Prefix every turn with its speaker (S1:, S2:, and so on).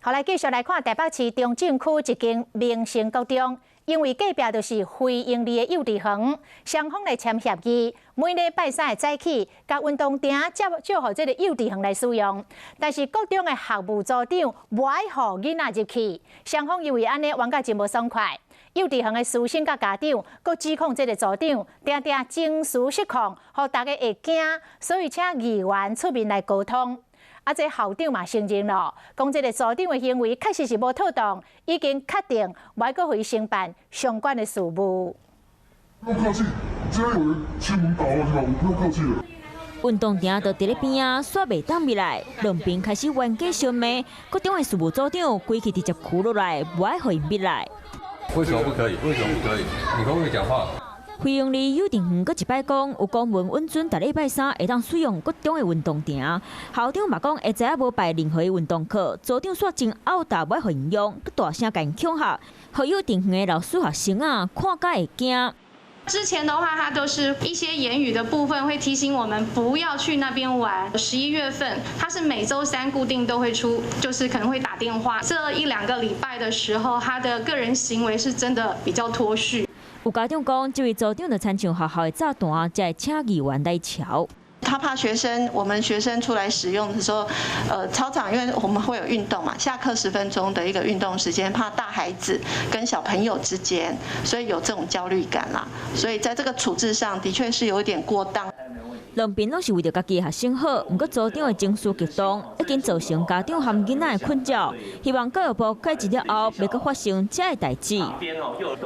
S1: 好，來繼續來看台北市中正區一間明星國中，因為隔壁就是非營利的幼稚園，雙方來簽協議，每禮拜三的早起，共運動場借借予這個幼稚園來使用。但是國中的學務組長無愛予囡仔入去，雙方因為按呢冤甲真無爽快。幼稚園的師生佮家長，閣指控這個組長定定情緒失控，予大家會驚，所以請議員出面來溝通。啊，這校長嘛承認咯，講這個組長的行為確實是無妥當，已經確定無愛閣予伊承辦相關的事務。
S2: 不用客氣，今天有人親門打過去嗎？我不用客氣了。
S3: 運動場就佇咧邊仔，煞袂當入來，兩邊開始冤家相罵。國中的事務組長規氣直接哭落來，無愛予𪜶入來。
S4: 為什麼不可以？為什麼不可以？你可不可以講話？
S3: 非營利幼稚園閣一擺講，有公文允准逐禮拜三會當使用國中的運動場。校長嘛講，會知影無排任何運動課，組長煞真漚沓，無愛予𪜶用，閣大聲共𪜶恐嚇，予幼稚園的老師學生啊看甲會驚。
S5: 之前的話，他都是一些言語的部分會提醒我們不要去那邊玩。11月份，他是每週三固定都會出，就是可能會打電話。這一兩個禮拜的時候，他的個人行為是真的比較脫序。
S3: 有家長講，這位組長就親像學校的炸彈，才會請議員來喬。
S6: 他怕學生，我們學生出來使用的時候，操場因為我們會有運動嘛，下課10分鐘的一個運動時間，怕大孩子跟小朋友之間，所以有這種焦慮感啦。所以在這個處置上，的確是有點過當。
S3: 兩邊攏是為著家己的學生好，毋過組長的情緒激動，已經造成家長和囡仔的困擾。希望教育部解決了後，袂閣發生這的代誌。